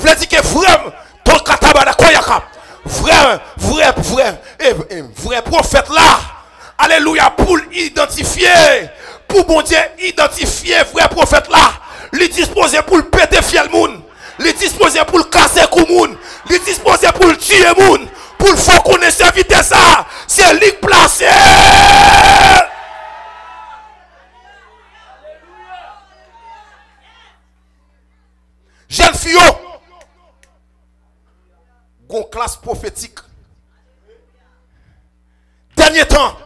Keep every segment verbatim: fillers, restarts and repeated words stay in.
Vle di ke vrè, ton katabada koyaka, vrè, vrè, vrè, e, e, vrè pwofèt la, alelouya, pou l idantifye, pou Bondye idantifye vrè pwofèt la, li dispoze pou l pete fyèl moun, li dispoze pou l kase kou moun, li dispoze pou l tiye moun, pou l fè w konnen sèvitè sa, se li k plase. Jèn fi yo, gon klas pwofetik. Dènye tan,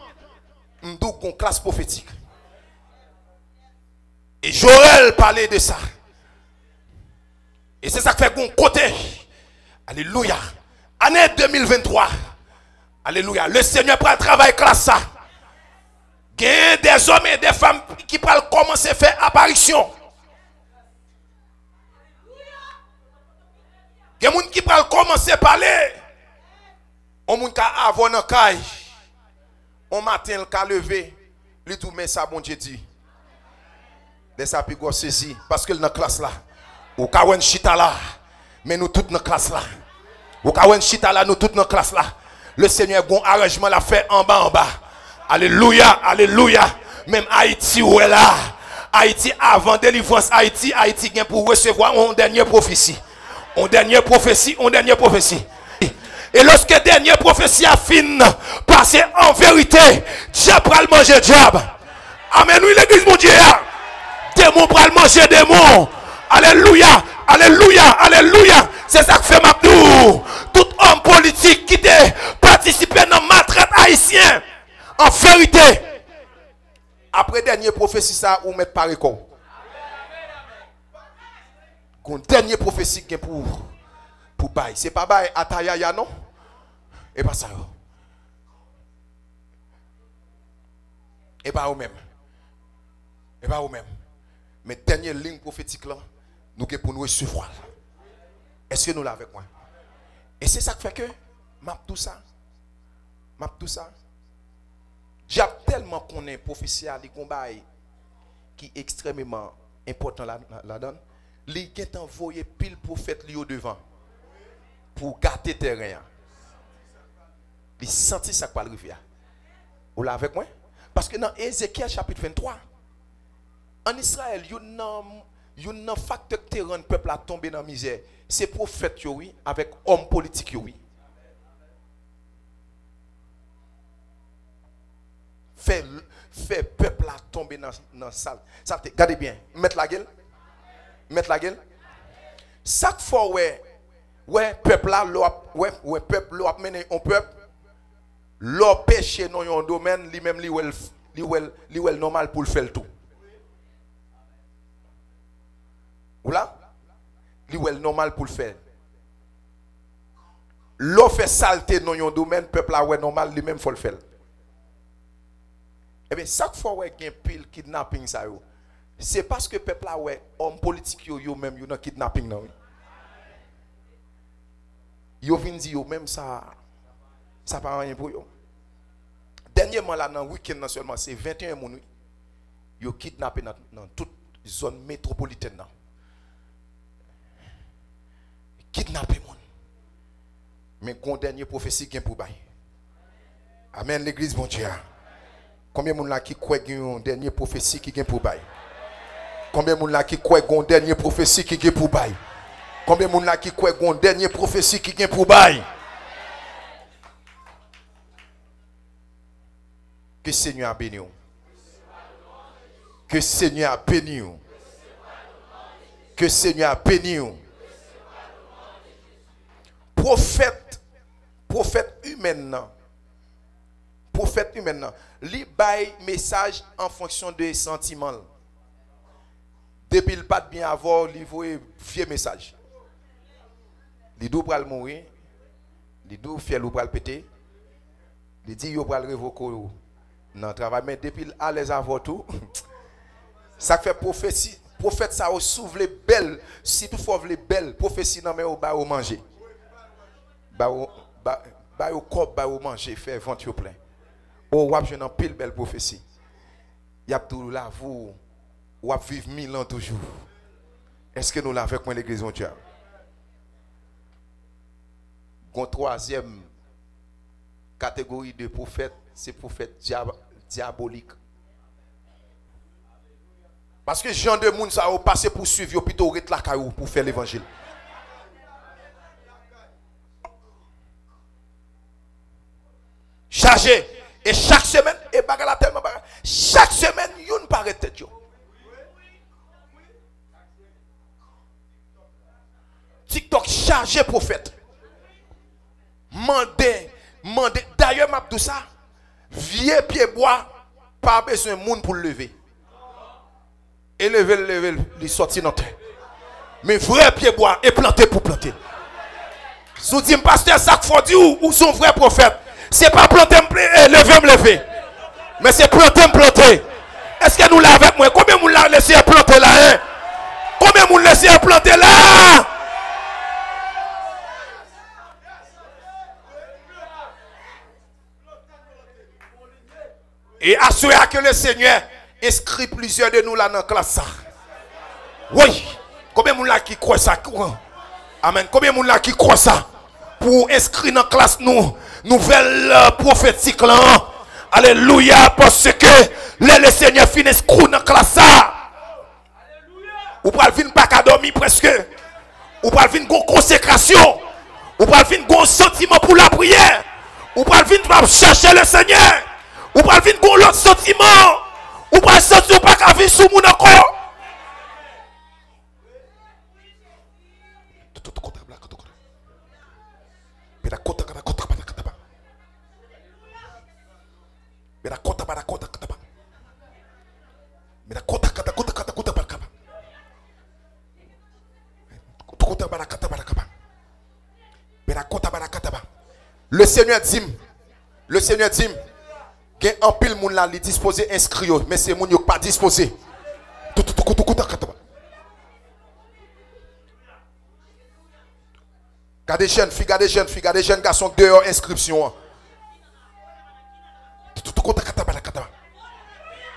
m di w gon klas pwofetik. E Joel pale de sa. E se sa k fè gon kote. Alelouya. Ane de mil venntwa. Alelouya. Le Senyè pral travay klas sa. Gen dèzòm e dè fanm ki pral kòmanse fè aparisyon. Gen moun ki pral kòmanse pale. On moun ka avè w nan kay. On maten, l ka leve, li di w, men sa Bondye di. Lè sa pi gwo sezi, paske l nan klas la. Ou ka wè n chita la, men nou tout nan klas la. Ou ka wè n chita la, nou tout nan klas la. Le Senyè gon aranjman l ap fè anba anba. Alelouya, alelouya. Menm Ayiti, ou wè la. Ayiti, avan delivrans Ayiti, Ayiti gen pou resevwa yon dènye pwofesi. Yon dènye pwofesi, yon dènye pwofesi. E lòske dènye pwofesi a fin pase an verite, dyab pral manje dyab. Amèn, wi, legliz Bondye a. Demon pral manje demon. Alelouya, alelouya, alelouya. Se sa k fè m ap di w, tout òm politik ki te patisipe nan maltrèt ayisyen, an verite, apre dènye pwofesi sa, ou mèt pare kò w. Gon dènye pwofesi k gen pou, pou bay. Se pa bay atayaya non. E pa sa yo. E pa yo menm. E pa yo menm. Men dènye liy pwofetik lan, nou gen pou n resevwa l. Èske nou la avèk mwen? E se sa k fè ke m ap di w sa. M ap di w sa. Dyab tèlman konnen pwofesi a, li gon bagay ki ekstrèmeman enpòtan la, la, ladan l. Li gentan voye pil pwofèt li yo devan pou gate tèren an. Li santi sa k pral rive a. Ou la avèk mwen? Paske nan Ezekyèl chapit venntwa, ann Izrayèl, youn nan, youn nan faktè ki te rann pèp la tonbe nan mizè, se pwofèt yo, wi, avèk òm politik yo, wi. Fè, fè pèp la tonbe nan, nan sal, salte. Gade byen. M mèt lage l? M mèt lage l? Sa k fè w wè, wè pèp la, lè w ap, wè, wè pèp, lè w ap mennen yon pèp, lè w peche nan yon domèn, li menm li wè l, li wè l, li wè l nòmal pou l fè l tou. Ou la? Li wè l nòmal pou l fè l. Lè w fè salte nan yon domèn, pèp la wè nòmal, li menm fò l fè l. Ebyen, sa k fè w wè gen pil kidnaping sa yo, se paske pèp la wè òm politik yo, yo menm, yo nan kidnaping nan, wi. Yo vin di yo menm sa, sa pa anyen pou yo. Dènyèman la, nan wikenn nan sèlman, se venteyen moun, wi, yo kidnape nan, nan tout zòn metwopolitèn nan. Kidnape moun. Men gon dènye pwofesi gen pou bay. Amèn, legliz Bondye a. Konbyen moun la ki kwè gen yon dènye pwofesi ki gen pou bay? Konbyen moun la ki kwè gon dènye pwofesi ki gen pou bay? Konbyen moun la ki kwè gon dènye pwofesi ki gen pou bay? Ke Senyè a beni w. Ke Senyè a beni w. Ke Senyè a beni w. Pwofèt, pwofèt imèn nan, pwofèt imèn nan, li bay mesaj an fonksyon de santiman l. Depi l pa t byen avè w, li voye vye mesaj. Li di w pral mouri, li di w fyèl ou pral pete, li di yo pral revoke w nan travay, men depi l alèz avè w tou, sa k fè pwofesi, pwofèt sa yo, si w vle bèl, si toutfwa w vle bèl, pwofesi nan men yo, ba yo manje. Ba yo, ba, ba yo kòb, ba yo manje, fè vant yo plen. O, w ap jwenn anpil bèl pwofesi. Y ap di w lavi w, w ap viv mil an toujou. Èske nou la avèk mwen, legliz Bondye a? Yon twazyèm kategori de pwofèt, se pwofèt dya-, dyabolik. Paske jan de moun sa yo pase pou swiv yo, pito ret lakay ou pou fè levanjil. Chaje. E chak semèn, e bagay la tèlman bagay. Chak semèn, youn parèt tèt yo. TikTok chaje pwofèt. Mande, mande. Dayè, m ap di w sa, vye pyebwa pa bezwen moun pou l leve. E leve l, leve l, li sòti nan tè. Men vrè pyebwa, e plante pou plante. Si w di m, "Pastè, sa k fè w di w, ou se yon vrè pwofèt?" Se pa plante m ple-, e leve m leve. Men se plante m plante. Èske nou la avèk mwen? Konbyen moun la Lesenyè plante la, en? Konbyen moun Lesenyè plante la? E aswè a ke Lesenyè enskri plizyè de nou la nan klas sa. Wi! Konbyen moun la ki kwè sa? Amèn. Konbyen moun la ki kwè sa? Pou enskri nan klas nou, nouvèl, euh, pwofetik lan. Alelouya, paske lè Lesenyè fin enskri w nan klas sa, ou pral vin pa ka dòmi prèske. Ou pral vin gon konsekrasyon. Ou pral vin gon santiman pou lapriyè. Ou pral vin ap chèche Lesenyè. Ou pral vin gon lòt santiman. Ou pral santi ou pa ka vin sou moun ankò. Pera kota bara kota bara kata ba. Pera kota bara kota kata ba. Pera kota kata kota kata kota bara kaba. Kota bara kata bara kaba. Pera kota bara kata ba. Lesenyè di m, Lesenyè di m, gen anpil moun la, li dispoze enskri yo, men se moun yo k pa dispoze. Tou, tou, tou, tou, kota kata ba. Gade jèn fi, gade jèn fi, gade jèn gason k deyò enskripsyon an.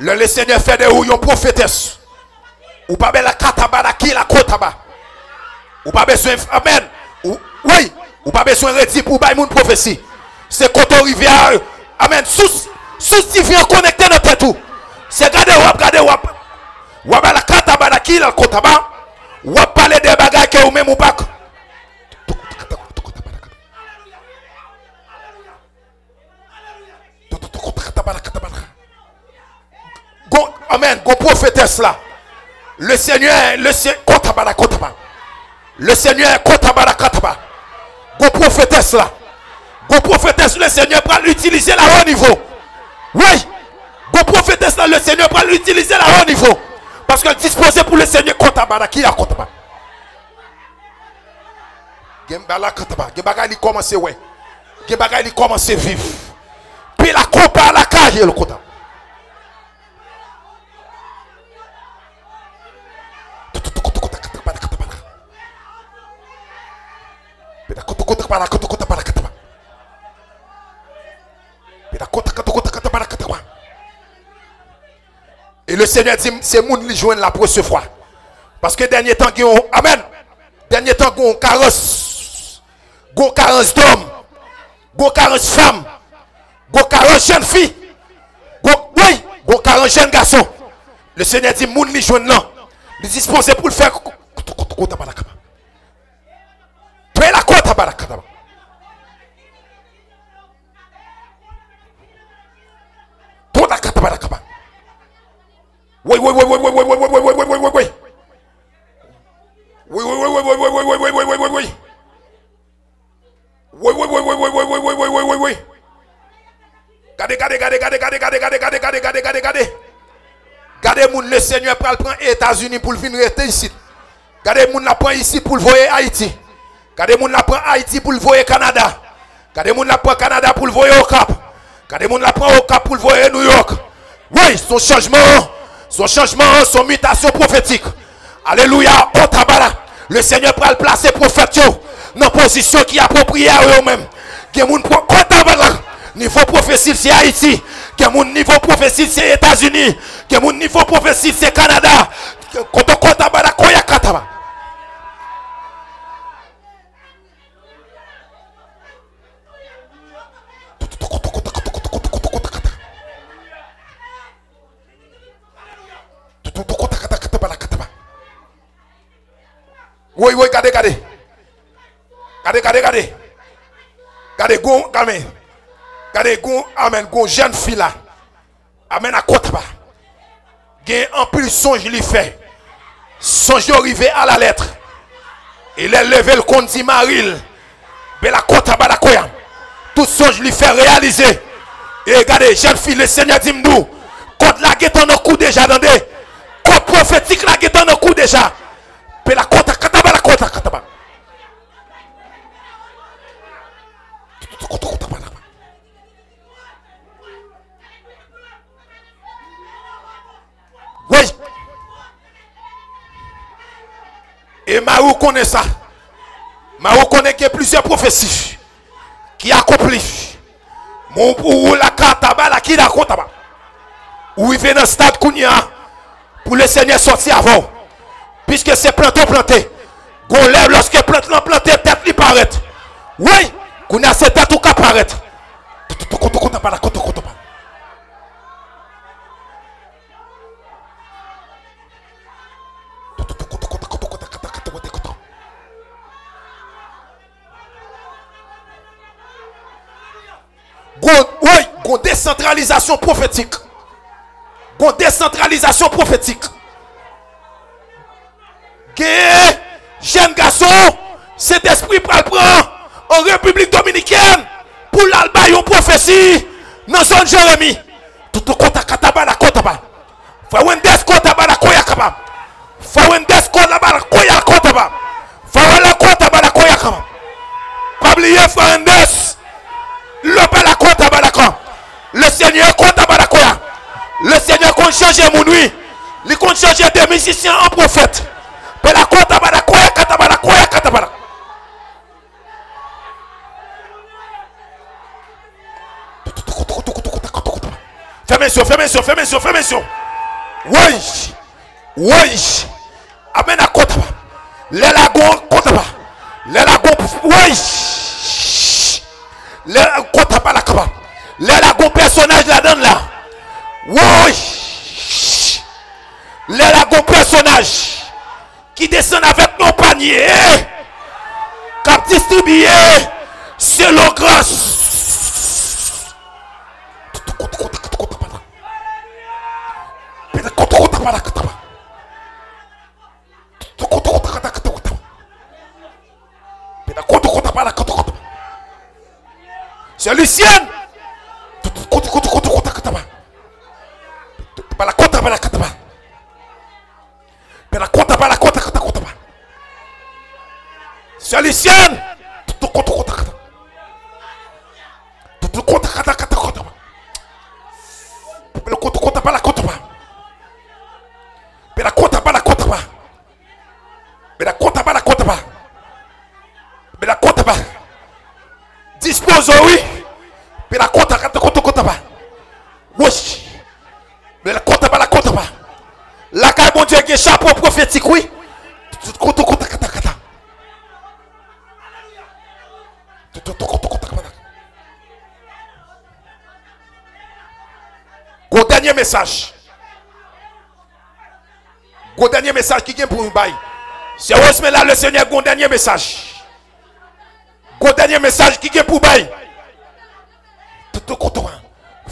Lè Lesenyè fè de ou yon pwofetès, ou pa bèl a kataba la ki la kotaba. Ou pa bezwen, amèn. Ou, wi, ou pa bezwen redi pou bay moun pwofesi. Se kote w rive a, amèn. Sous, sous diven an konekte nan tèt ou. Se gade w ap, gade w ap. W ap bèl a kataba la ki la kotaba. W ap pale de bagay ke ou menm ou pa k-, Gon, amèn, gon pwofetès la. Lesenyè, Lesenyè, kotabara, kotaba. Lesenyè, kotabara, kataba. Gon pwofetès la. Gon pwofetès Lesenyè pral itilize la o nivo. Wi. Gon pwofetès la, Lesenyè pral itilize la o nivo. Paske l dispoze pou Lesenyè kotabara, ki la kotaba. Gen bagay li kòmanse wè. Gen bagay li kòmanse viv. Pi la konpa la kaye l kota. E Lesenyè di m, se moun li jwenn l ap resevwa. Paske dènye tan gen yon, amèn. Dènye tan gen yon karans. Gen yon karans dòm. Gen yon karans fanm. Gen yon karans jèn fi. Gen, wi, gen yon karans jèn gason. Lesenyè di moun li jwenn nan. Li dispoze pou l fè. Pe la kota barakataba. Tonda katabarakaba. Woy, woy, woy, woy, woy, woy, woy, woy, woy, woy, woy, woy, woy, woy. Woy, woy, woy, woy, woy, woy, woy, woy, woy, woy, woy, woy. Woy, woy, woy, woy, woy, woy, woy, woy, woy, woy, woy. Gade, gade, gade, gade, gade, gade, gade, gade, gade, gade, gade, gade. Gade moun Lesenyè pral pran Etazini pou l vin rete isit. Gade moun l ap pran isit pou l voye Ayiti. Gade moun l ap pran Ayiti pou l voye Kanada. Gade moun l ap pran Kanada pou l voye Okap. Gade moun l ap pran Okap pou l voye Nouyòk. Wi, se yon chanjman. Se yon chanjman, se yon mitasyon pwofetik. Alelouya, kotabara. Lesenyè pral plase pwofèt yo nan pozisyon ki apwopriye a yo menm. Gen moun pran kotabara. Nivo pwofesi l se Ayiti. Gen moun nivo pwofesi l se Etazini. Gen moun nivo pwofesi l se Kanada. Koto kotabara, koya kataba. Woy, woy, gade, gade. Gade, gade, gade. Gade, gon, amèn. Gade, gon, amèn, gon jèn fi la. Amèn, akotaba. Gen anpil sonj li fè. Sonj yo rive alalèt. E lè l leve, l konn di mari l, bela kota bala koya. Tout sonj li fè reyalize. E gade, jèn fi, Lesenyè di m di w, kòd la gentan nan kou deja, tande. Kòd pwofetik la gentan nan kou deja. Bela kota kata bala kota kata bala. Wi. E mari w konnen sa. Mari w konnen gen plizyè pwofesi ki akonpli. Mon pou ou la kata ba la ki dakò taba. Ou rive nan stad kounye a pou Lesenyè sòti avè w. Piske se plante w plante. Gon lè lòske plant lan plante, tèt li parèt. Wi, kounye a se tèt ou ka parèt. Koto koto koto pa la koto koto pa. Gon, wi, gon desantralizasyon pwofetik. Gon desantralizasyon pwofetik. Gen jèn gason, Sentespri pral pran an Repiblik Dominikèn pou l al bay yon pwofesi nan zòn Jeremi. Toto kota kata bala kota ba. Frè Wendès kota bala koya kaba. Frè Wendès kota bala koya kota ba. Frè Wendès kota bala koya kaba. Pa bliye frè Wendès. Lo bala kota bala ka. Lesenyè kota bala koya. Lesenyè konn chanje moun wi. Li konn chanje de mizisyen an pwofèt. Bala kota bala koya kata bala koya kata bala. Fèmen zye w, fèmen zye w, fèmen zye w, fèmen zye w. Woy! Woy! Amèn a kotaba. Lè lagon kotaba. Lè lagon woy! Lè kotaba la kaba. Lè lagon pèsonaj ladan l la. Woy! Lè lagon pèsonaj ki desann avèk yon panye, k ap distribiye selon gras. Sè Lisyèn. Pala kota, pala kata, pala. Pela kota, pala kota, kata kota, pa. Sè Lisyèn. Tutu kota, kota, kata. Tutu kota, kata, kata, kota, pa. Pela kota, kota, pala kota, pa. Pela kota, pala kota, pa. Pela kota, pala kota, pa. Pela kota, pa. Dispoze w, wi. Pela kota, kata, kota, kota, pa. Woy. Men la kota pa, la kota pa. Lakay Bondye gen chapo pwofetik wi. Tout koto kota kata kata. Tout koto kota kata. Gon dènye mesaj. Gon dènye mesaj ki gen pou nou bay. Sè Wesme la, Lesenyè gon dènye mesaj. Gon dènye mesaj ki gen pou bay. Tout koto.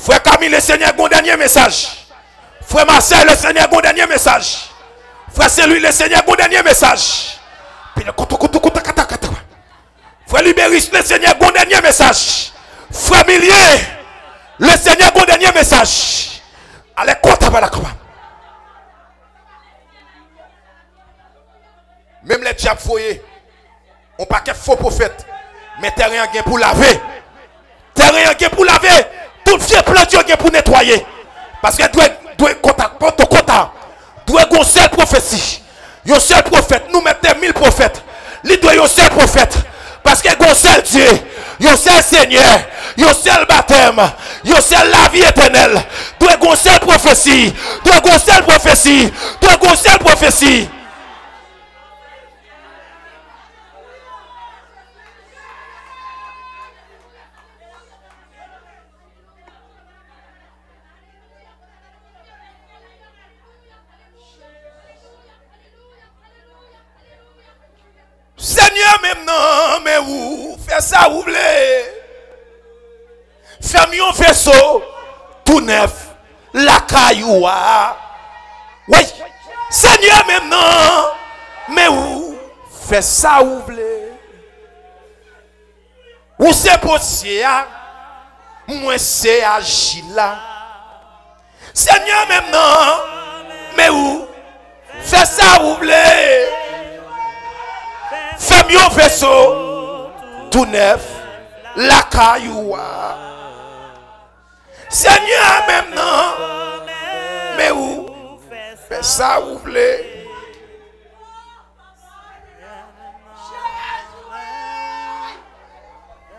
Frè Kami, Lesenyè gon dènye mesaj. Frè Masèy, Lesenyè gon dènye mesaj. Frè Senlwi, Lesenyè gon dènye mesaj. Pile koto koto koto kata kata. Frè Liberis, Lesenyè gon dènye mesaj. Frè Milye, Lesenyè gon dènye mesaj. Ale kota pa la kaba. Menm lè dyab voye yon pakèt fo pwofèt, men tèren an gen pou lave. Tèren an gen pou lave. Tout vye plant yo gen pou netwaye. Paske dwe, dwe kota, poto kota. Dwe gon sèl pwofesi. Yon sèl pwofèt, nou mèt de mil pwofèt. Li dwe yon sèl pwofèt. Paske gon sèl Dye, yon sèl Senyè, yon sèl batèm, yon sèl lavi etènèl. Dwe gon sèl pwofesi. Dwe gon sèl pwofesi. Dwe gon sèl pwofesi. menm nan, men ou fè sa ou vle. Fè m yon veso tou nèf lakay ou a. Wi, Senyè, menm nan, men ou fè sa ou vle. Ou se potye a, mwen se ajil la. Senyè, menm nan, men ou fè sa ou vle. Fè m yon veso tou nèf lakay ou a. Senyè, menm nan, men ou fè sa ou vle.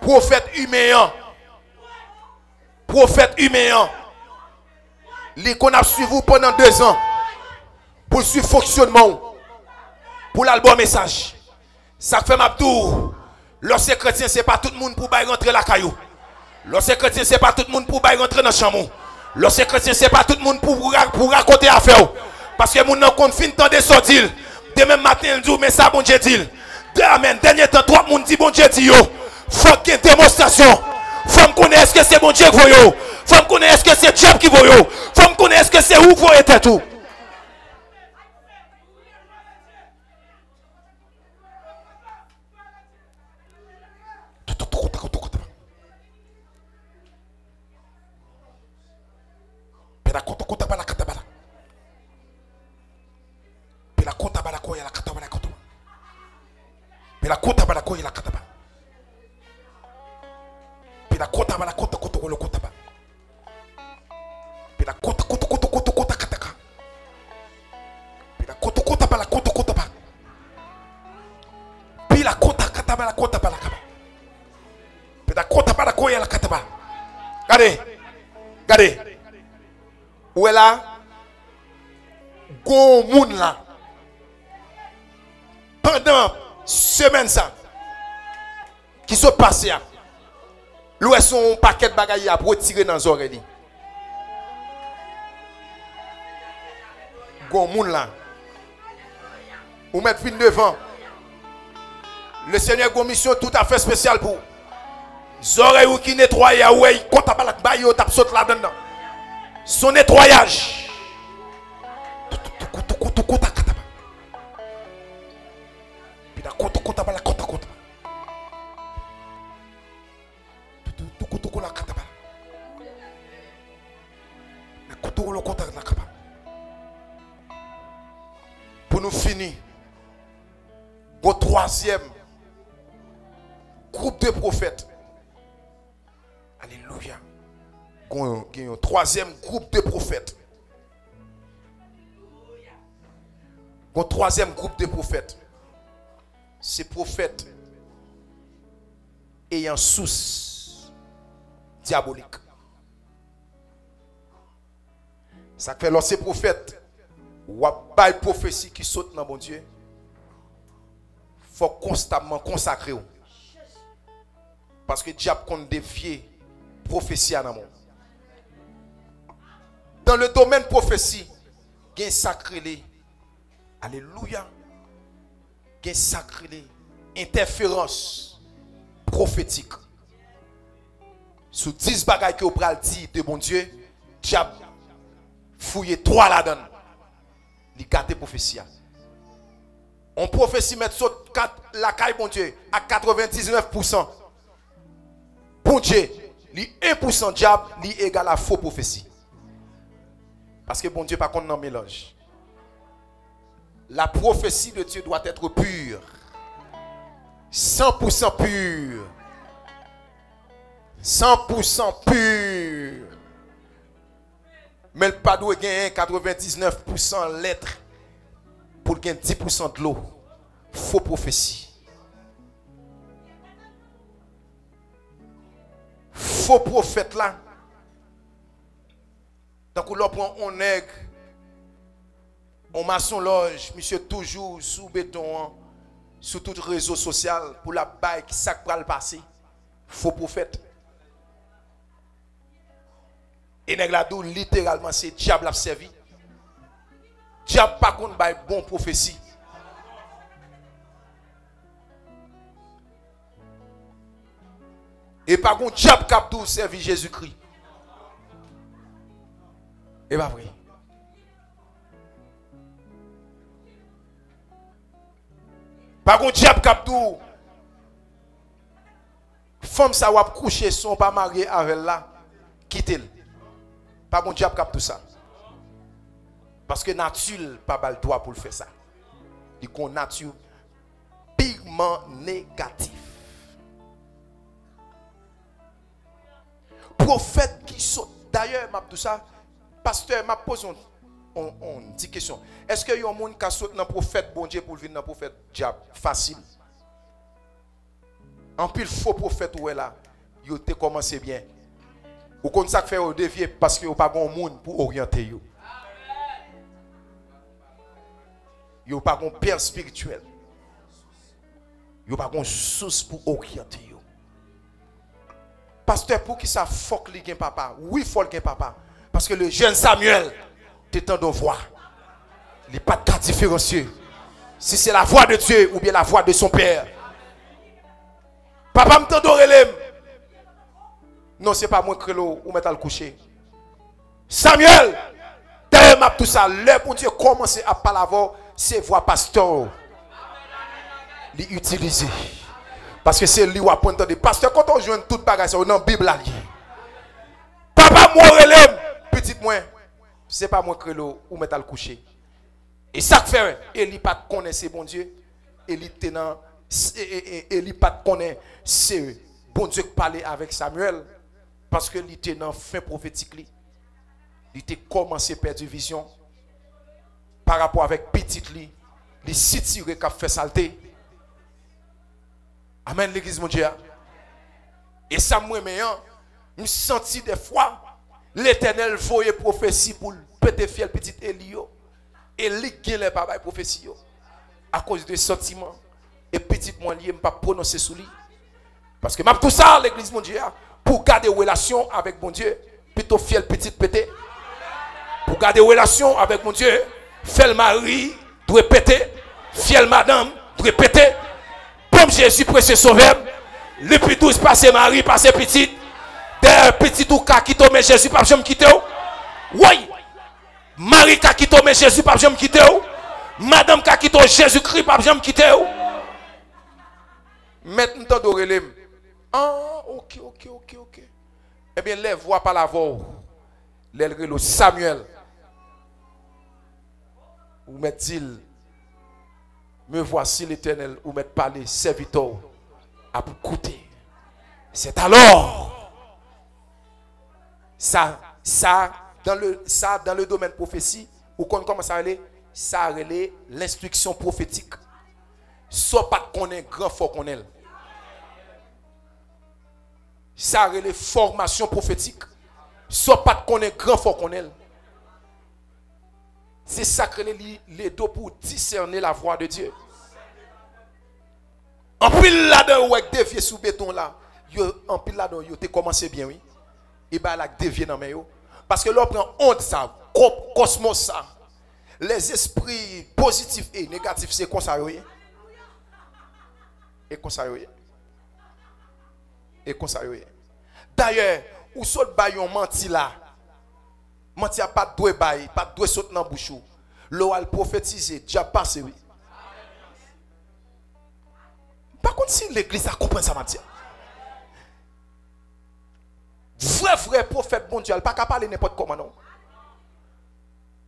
Pwofèt imen an, pwofèt imen an, li konn ap swiv ou pandan dezan pou l swiv fonksyònman w, pou l al ba w mesaj. Sa k fè m ap di w, lè w se kretyen, se pa tout moun pou w bay rantre lakay ou. Lè w se kretyen, se pa tout moun pou w bay rantre nan chanm ou. Lè w se kretyen, se pa tout moun pou w ra-, pou w rakonte afè w. Paske moun nan konn fin tande sa w di l. Demen maten, l di w, men sa Bondye di l. Amèn. Dènye tan, twòp moun di Bondye di yo. Fòk gen demonstrasyon. Fò m konnen èske se Bondye k voye w. Fò m konnen èske se dyab ki voye w. Fò m konnen èske se ou k voye tèt ou. Pela kota kota bala kata bala. Pela kota bala koya la kata bala kota. Pela kota bala koya la kata bala. Pela kota bala kota kota kolo kota bala. Pela kota kota kota kota kota kataka. Pela kota kota bala kota kota ba. Pela kota kata bala kota bala kaba. Pela kota bala koya la kata ba. Gade. Gade. Ou wè la? Gon moun la. Pandan semèn sa ki sot pase a, l wè se yon pakèt bagay y ap retire nan zòrèy li. Gon moun la. Ou mèt vin devan. Lesenyè gon misyon toutafè espesyal pou ou. Zòrèy ou ki netwaye a, ou wè, kota bala k bay yo t ap sot ladann nan. Se yon netwayaj. Toukoutoukoutoukoutoukoutoukoutaba. Pita koutoukoutaba la koutoukoutaba. Toukoutoukoutoukoutaba. Koutoukoutoukoutaba. Pou nou fini, gon twazyèm gwoup de pwofèt. Alelouya. Gon, gen yon twazyèm gwoup de pwofèt. Gon twazyèm gwoup de pwofèt. Se pwofèt ayant sous dyabolik. Sa k fè lè w se pwofèt, w ap bay pwofesi ki sot nan Bondye, fò w konstamman konsakre w. Paske dyab konn devye pwofesi a nan men w. Dan le domèn pwofesi, gen sa k rele, alelouya, gen sa k rele entèferans pwofetik. Sou dis bagay ke w pral di de Bondye, dyab fouye twa ladan l. Li gate pwofesi a. On pwofesi mèt sot kat lakay Bondye ak katrevendiznèf pousan Bondye, li en pousan dyab, li egal a fo pwofesi. Paske Bondye pa konn nan melanj. La prophétie de Dieu doit être pure. San pousan pur. San pousan pur. Men l pa dwe genyen katrevendiznèf pousan lèt pou l gen dis pousan dlo. Fo pwofesi. Fo pwofèt la, tankou lè w pran on nèg, on masonlòj, misye toujou sou beton an, sou tout rezo sosyal, pou l ap bay ki sa k pral pase. Fo pwofèt. E nèg la di w literalman se dyab l ap sèvi. Dyab pa konn bay bon pwofesi. E pa gon dyab k ap di w sèvi Jezikri. E pa vre. Pa gon dyab k ap di w fanm sa w ap kouche san w pa marye avè l la, kite l. Pa gon dyab k ap di w sa. Paske nati l pa ba l dwa pou l fè sa. Li gon nati piman negatif. Pwofèt ki sot. Dayè, m ap di w sa, pastè, m ap poze yon, yon, yon ti kesyon. Èske yon moun ka sot nan pwofèt Bondye pou l vin nan pwofèt dyab? Fasil. Anpil fo pwofèt ou wè la, yo te kòmanse byen. Ou konn sa k fè yo devye? Paske yo pa gen yon moun pou oryante yo. Yo pa gen yon pè espirityèl. Yo pa gen yon sous pou oryante yo. Pastè, poukisa fòk li gen papa? Wi, fò l gen papa. Paske le jeune Samuel te tande yon vwa. Li pa t ka diferansye si se la voix de Dieu oubyen la voix de son père. Papa m tande w rele m. Non, se pa mwen k rele w, ou mèt al kouche. Samuel, dayè m ap di w sa, lè Bondye kòmanse ap pale avè w, se vwa pastè w li itilize. Paske se li w aprann tande. Pastè, kote w jwenn tout bagay sa yo? Nan Bib la l ye. Papa m, ou rele m, pitit mwen. Se pa mwen k rele w, ou mèt al kouche. E sa k fè Eli pa t konnen se Bondye. Eli te nan, e, e, e, Eli pa t konnen se Bondye k pale avèk Samuel. Paske li te nan fen pwofetik li. Li te kòmanse pèdi vizyon pa rapò avèk pitit li. Li sitire k ap fè salte. Amèn, legliz Bondye a. E sa m renmen an, m santi dèfwa Letènèl voye pwofesi pou l pete fyèl pitit Eli yo. Eli genlè pa bay pwofesi yo akoz de santiman. E pitit mwen li ye, m p ap pwononse sou li. Paske m ap di w sa, legliz Bondye a, pou w gade relasyon w avèk Bondye, pito fyèl pitit pete. Pou w gade relasyon w avèk Bondye, fyèl mari dwe pete, fyèl madanm dwe pete. Ban m Jezi, presye Sovè m, li pi dous pase mari, pase pitit. Dayè, pitit ou ka kite w, men Jezi p ap janm kite w. Woy! Mari ka kite w, men Jezi p ap janm kite w. Madanm ka kite w, Jezikri p ap janm kite w. Mèt, m tande w rele m. Ah, oke, oke, oke, oke. Ebyen, lè vwa pale avè w, lè l rele w Samyèl, ou mèt di l, Me voici, Letènèl, ou mèt pale, sèvitè w ap koute. C'est alors. Sa, sa, dans le, sa, dans le domaine prophétie, ou konn kòman sa rele? Sa rele lenstriksyon pwofetik. Sa w pa t konnen gran, fò w konnen l. Sa rele fòmasyon pwofetik. Sa w pa t konnen gran, fò w konnen l. Se sa k rele li, ledo pou disène la voix de Dieu. Anpil ladan yo wè k devye sou beton la. Yo, anpil ladan yo te kòmanse byen, wi. E bagay la k devye nan men yo. Paske lè w pran ond sa, kò-, kòsmos sa, lèzespri pozitif e negatif, se konsa yo ye. E konsa yo ye. E konsa yo ye. Dayè, ou sot bay yon manti la. Manti a pa t dwe bay, pa t dwe sot nan bouch ou. Lè w al pwofetize, dyab pase, wi. M pa konn si legliz la konprann sa m ap di a. Vrè, vrè pwofèt Bondye a, li pa ka pale nenpòt kòman, non.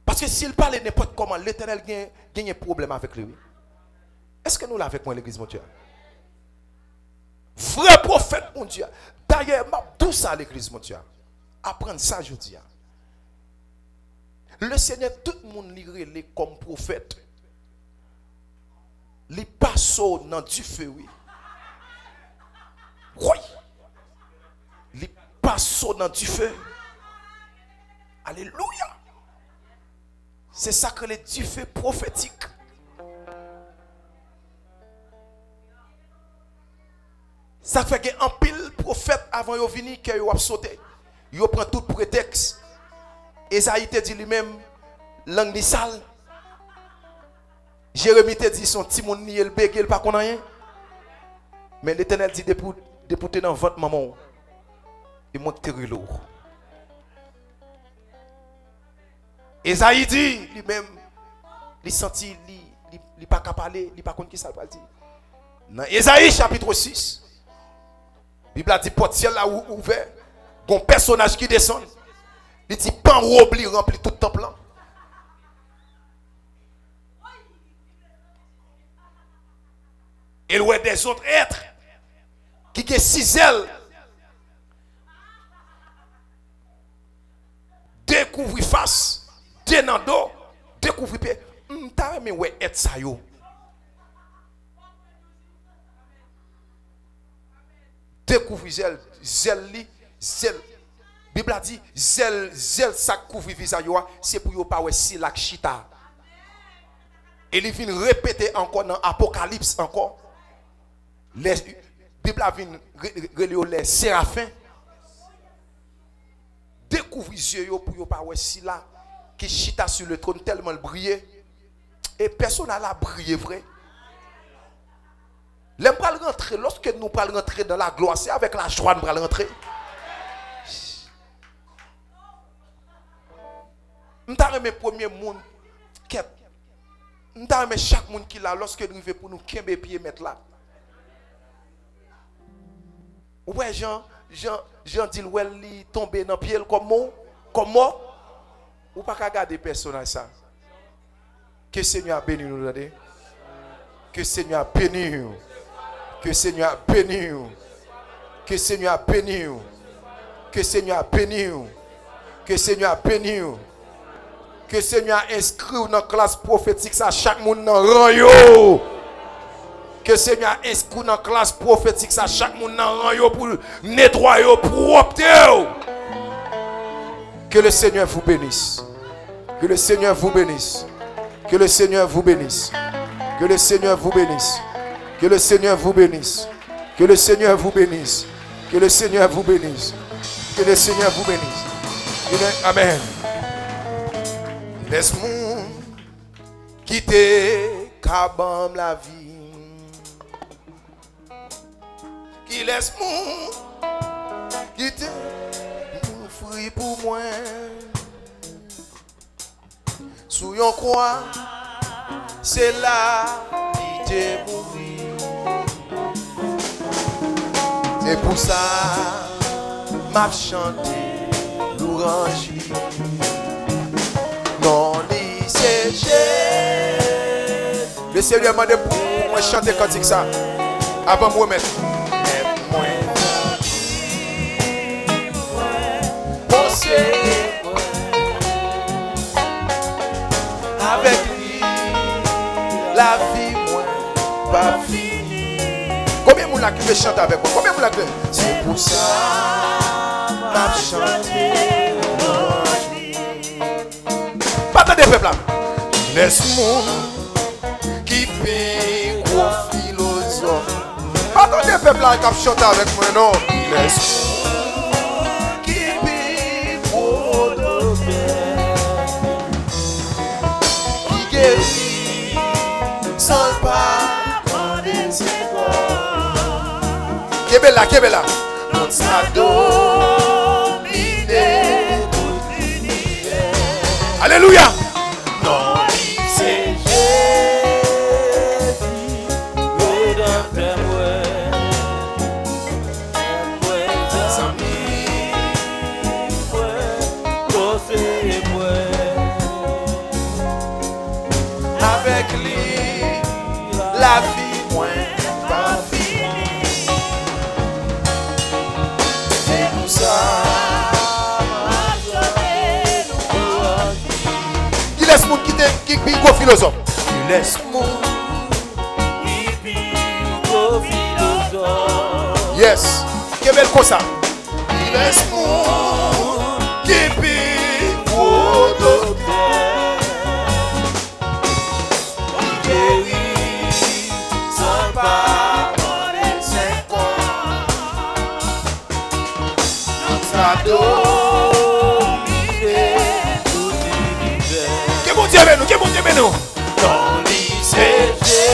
Paske si l pale nenpòt kòman, Letènèl gen, genyen pwoblèm avèk li, wi. Èske nou la avèk mwen, legliz Bondye a? Vrè pwofèt Bondye a. Dayè, m ap di w sa, legliz Bondye a. Aprann sa jodi a. Lesenyè, tout moun li rele kòm pwofèt, li pase w nan dife, wi. Woy! Li pase w nan dife. Alelouya! Se sa k rele dife pwofetik. Sa k fè gen anpil pwofèt, avan yo vini, kè yo ap sote. Yo pran tout pretèks. Ezayi te di li menm, lang li sal. Jeremi te di se yon timoun li ye, l bege, l pa konn anyen. Men Letènèl di, depi w, depi w te nan vant manman w, E mwen ki te rele w. Ezayi di, li menm, li santi li, li, li pa ka pale, li pa konn ki sa l pral di. Nan Ezayi chapit sis, Bib la di pòt syèl la ou-, ouvè, gon pèsonaj ki desann. Li di, pan wob li ranpli tout tanp lan. E l wè dèzòt èt ki gen sis zèl dekouvri fas, de nan do, dekouvri pye. M ta renmen wè èt sa yo. Dekouvri zèl, zèl li, zèl. Bib la di, zèl, zèl sa k kouvri vizaj yo a, se pou yo pa wè sila k chita. E li vin repete ankò nan Apokalips ankò. Lè, Bib la vin re-, re-, rele yo lè serafen. Dekouvri zye yo pou yo pa wè sila ki chita sur le trône, tèlman l briye. E pèsonaj la briye vre. Lè m pral rantre, lòske nou pral rantre dans la gloire, se avèk lajwa n pral rantre. M ta renmen premye moun, kèt, m ta renmen chak moun ki la, lòske n rive pou nou kenbe pye mèt la. Ou wè jan, jan, jan di l wè l, li tonbe nan pye l kòm mò, kòm mò. Ou pa ka gade pèsonaj sa. Ke Senyè a beni nou, tande. Que Seigneur béni w. Que Seigneur béni w. Que Seigneur béni w. Que Seigneur béni w. Que Seigneur béni w. Que Seigneur enskri w nan klas pwofetik sa, chak moun nan ran yo. Que Seigneur enskri w nan klas pwofetik sa, chak moun nan ran yo pou l netwaye w, pwòpte w. Que le Seigneur vous bénisse. Que le Seigneur vous bénisse. Que le Seigneur vous bénisse. Que le Seigneur vous bénisse. Que le Seigneur vous bénisse. Que le Seigneur vous bénisse. Que le Seigneur vous bénisse. Que le Seigneur vous bénisse. Amen. Amen. Lès moun ki te ka ban m lavi. Kilès moun ki te mouri pou mwen? Sou yon kwa, se la li te mouri. Se pou sa m ap chante lwanj li. Non li se Jezi. Le Senyè mande pou mwen chante kantik sa avan m remèt. Mèt mwen konseye mwen. Avèk li, lavi mwen p ap fini. Konbyen moun la ki vle chante avèk mwen? Konbyen moun la ki vle? Se pou sa m ap chante lwanj li. Pa tande pèp la. Kilès moun ki pi gwo filozòf? Pa tande pèp la k ap chante avèk mwen, non. Kilès moun ki pi gwo doktè? Ki geri san l pa mande senkò. Kenbe la, kenbe la. Non sa domine tout linivè. Alelouya. Non li se Jezi, Redanmtè mwen, zanmi mwen, konseye mwen. Avèk li, lavi mwen pa fini. Se pou sa m ap chante lwanj li. Kilès moun ki te, ki pi gwo filozòf? Kilès moun ki pi gwo filozòf? Yes. Kenbe l konsa. Kilès moun ki pi gwo doktè? Geri san pa mande senkò. Non sa domine tout linivè. Ke Bondye beni nou, ke Bondye beni nou. Non li se Jezi,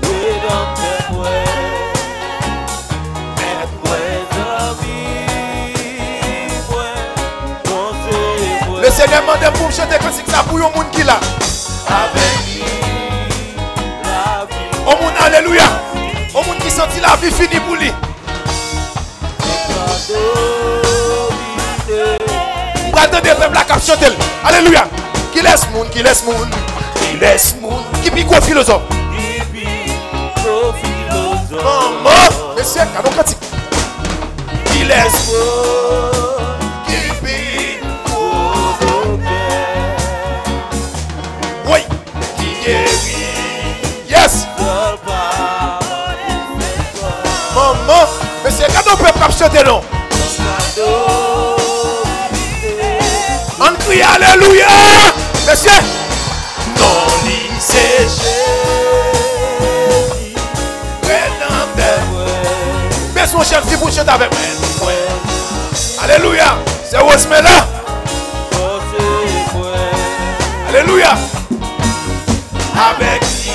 Redanmtè mwen, Mèt mwen, Mande m pou m chante kantik sa pou yon moun ki la. Avèk li, lavi. Yon moun, alelouya. Yon moun ki santi lavi fini pou li. M pral tande pèp la k ap chante l. Alelouya. Kilès moun, kilès moun, kilès moun ki pi gwo filozòf? Ki pi gwo filozòf? Manman, mesye, gade yon kantik. Kilès ki pi gwo doktè? Wi, ki geri. Yes. Manman, mesye, gade yon pèp k ap chante non. Ann kriye alelouya, mesye. Non li se Jezi. Redanmtè mwen. Bezwen yon chèf di pou chante avèk mwen. Alelouya. Se Wosmen la. Alelouya. Avèk li,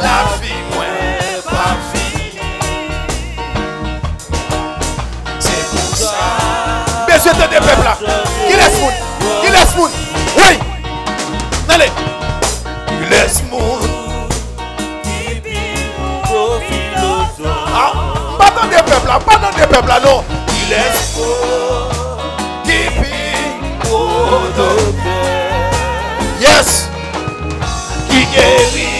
lavi mwen p ap fini. Se pou sa. Bezwen tande pèp la. Kilès moun? Kilès moun? Wi. N ale. Kilès moun ki pi gwo filozòf? Ah, m pa tande pèp la, m pa tande pèp la, non. Kilès ki pi gwo doktè? Yes. Ki geri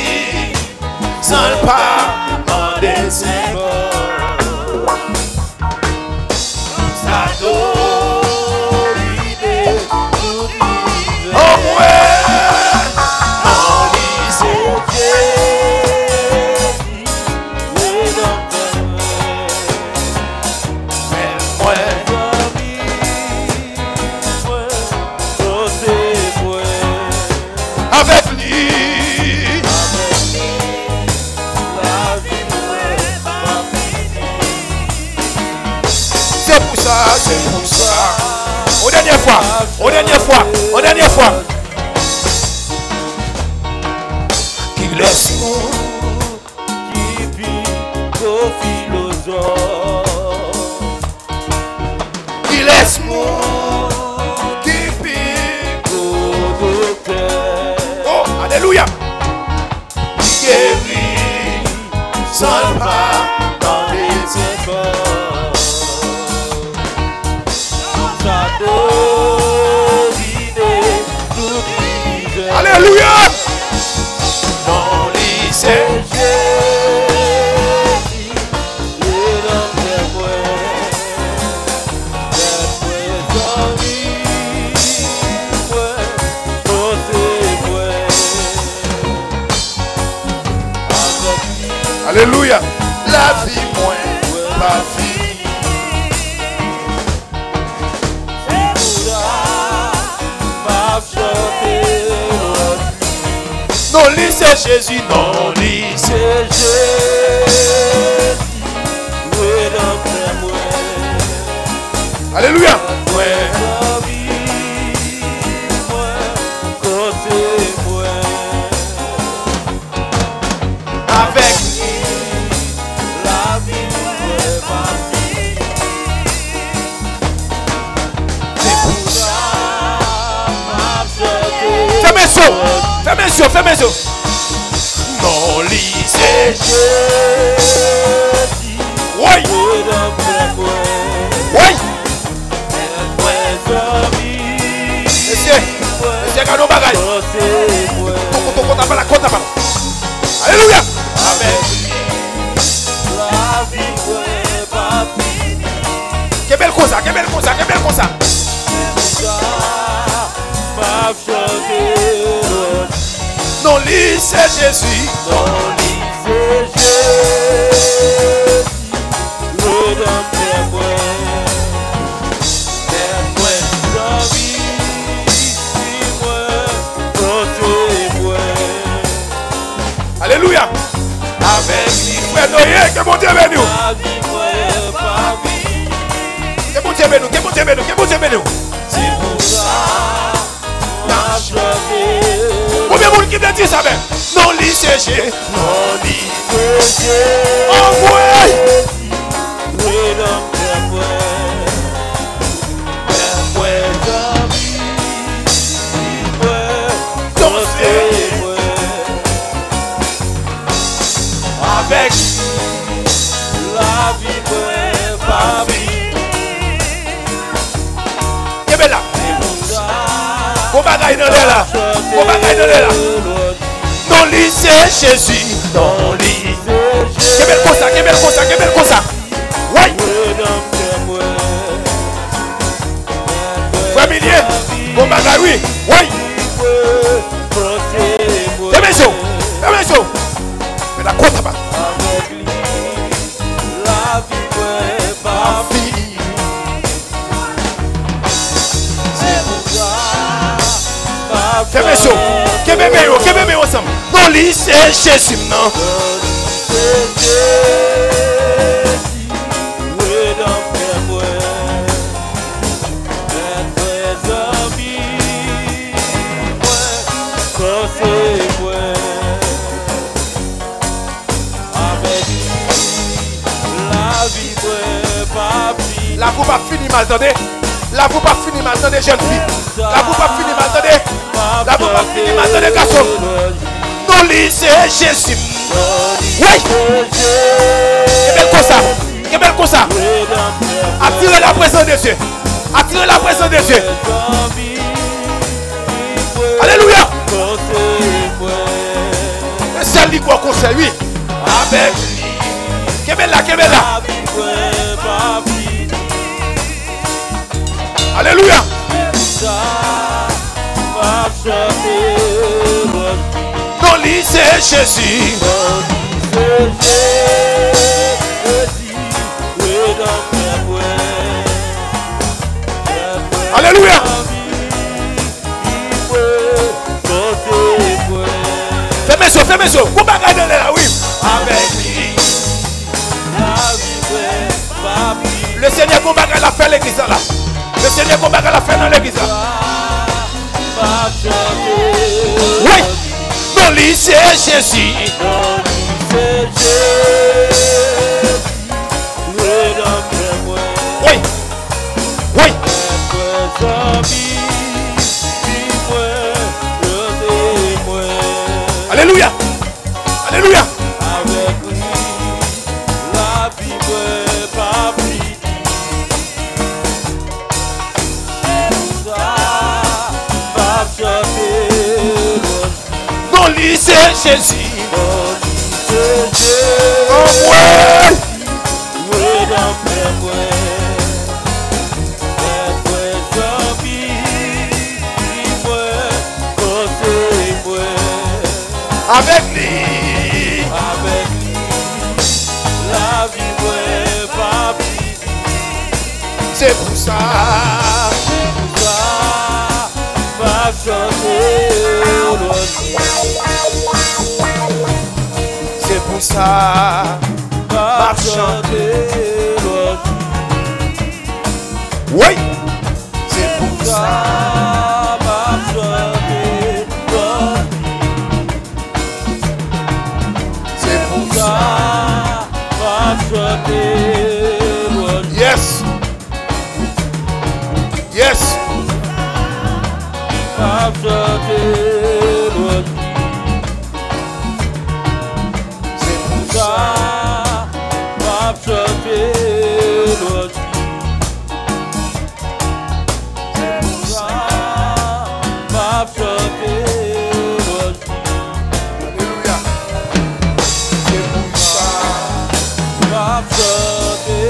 san l pa mande senkò. Sa domine tout linivè. Anmwe, non li se Jezi, Redanmtè mwen, frè mwen, zanmi mwen, konseye mwen. Avèk li. Avèk li, lavi mwen p ap fini. Se pou sa, se pou sa. Yon dènyè fwa, yon dènyè fwa, yon dènyè fwa. Kilès moun ki pi gwo filozòf? Kilès moun ki pi gwo doktè? Oh, alelouya! Ki geri san l pa mande senkò. Sa domine tout linivè. Alelouya! Non li se Jezi, Redanmtè mwen, frè mwen, zanmi mwen, konseye mwen. Avèk li. Alelouya. Lavi mwen p ap fini. Se pou sa m ap chante lòt li. Non li se Jezi, non li se Jezi, Redanmtè mwen. Alelouya. Mwen, zanmi mwen, konseye mwen. Avèk li, lavi mwen p ap fini. Se pou sa m ap chante. Fèmen je w, fèmen je w, fèmen je w. Non li se Jezi. Woy! Woy! Mesye, mesye, gade yon bagay. Toko, toko, tapala, kò, tapala. Alelouya. Amèn. Kenbe l konsa, kenbe l konsa, kenbe l konsa. Non li se Jezi. Non li se Jezi. Redanmtè mwen, frè mwen, zanmi mwen, konseye mwen. Alelouya. Avèk li, frè Noye, ke Bondye beni w. Lavi mwen pa fini. Ke Bondye beni w, ke Bondye beni w, ke Bondye beni w. Se pou sa. Konbyen moun ki vle di sa menm? Non li se Je, non li se Je. Anmwey! Redanmtè mwen, frè mwen, zanmi Avèk lavi mwen pa fini. Kenbe la. Gon bagay nan lè la. Gon bagay nan lè la. Non li se Jezi. Non li. Kenbe l konsa, kenbe l konsa, kenbe l konsa. Woy. Frè Milye, gon bagay wi. Woy. Fèmen je w. Fèmen je w. Men la kota ba. Avèk li, lavi mwen pa fini. Se pou sa, m ap chante. Fèmen je w. Kenbe men yo, kenbe men yo ansanm. Non li se Jezi m nan. Non li se Jezi, Redanmtè mwen. Mèt mwen, zanmi mwen, konseye mwen. Avèk li, lavi mwen p ap fini. Lavi w p ap fini mal, tande. Lavi w p ap fini mal, tande, jèn fi. Lavi w p ap fini mal, tande. Lavi w p ap fini mal, tande, gason. Non li se Jezi. Wi. Kenbe l konsa. Kenbe l konsa. Atire la prezans de Dye. Atire la prezans de Dye. Alelouya. E sèl li k ba w konsèy, wi. Avèk li. Kenbe la, kenbe la. Alelouya. Non li se Jezi. Alelouya. Fèmen je w, fèmen je w. Gon bagay nan lè la, wi. Avèk li. Lesenyè gon bagay l ap fè legliz la la. Lesenyè gon bagay l ap fè nan legliz la. Wi. Non li se Jezi. Wi. Wi. Alelouya. Alelouya. Avèk li, lavi mwen p ap fini. Se pou sa, m ap chante lwanj li. Non li se Jezi. Non li se Jezi. Anmwey. Redanmtè mwen. Mèt mwen, zanmi mwen, konseye mwen. Avèk li. Avèk li, lavi mwen p ap fini. Se pou sa. Se pou sa, m ap chante lwanj li. Se pou sa, m ap chante lwanj li. Wi. Se pou sa, m ap chante lwanj li. Se pou sa, m ap chante lwanj li. Yes. Yes. M ap chante lwanj li. Se pou sa, m ap chante lwanj li. Se pou sa, m ap chante lwanj li. Alelouya. Se pou sa, m ap chante